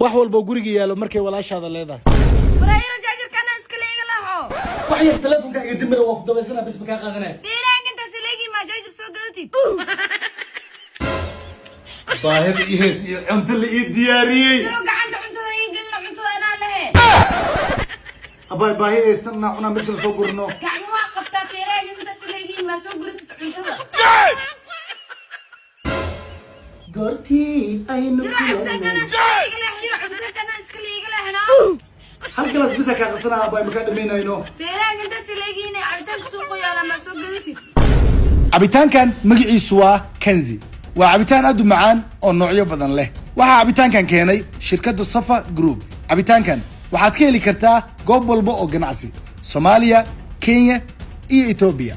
Wax walba oo guriga yaalo markay walaashaada leedahay. Waraayiro, jaajarkana iska leega laxo. Wax yar teleefonkaaga dimira, waa ku dabaysana, bis ma kaa qaadanaya. Fiiraanka intaas leegi, maa jaajar soo gadatid? Baahida iyo hees iyo cunto la ii diyaariyey. Jiro, gacanta cuntada ii gelina, cuntada anaa lehe. Abaay, baahi haysan naa cunaa, mid kale soo gurno. Gacmo waa qabtaa. Fiiraanka intaas leegiin, maa soo guratid cuntada? Goortii aynu Jiro, cabitaankana iska leega leex. Jiro, cabitaankana iska leega leexna. Hal galaas bisa kaa qasanaa, abaay, makaa dhamaynayno. Fiiraanka intaas leegiin, cabitaanka suuqa yaala, maa soo gadatid? Cabitaankan magaciisu waa Kanzi. Waa cabitaan aad u macaan oo noocyo badan leh. Waxaa cabitaankan keenay shirkadda Safa Group. Cabitaankan waxaad ka heli kartaa goob walba oo ganacsi, Soomaaliya, Kenya iyo Etoobiya.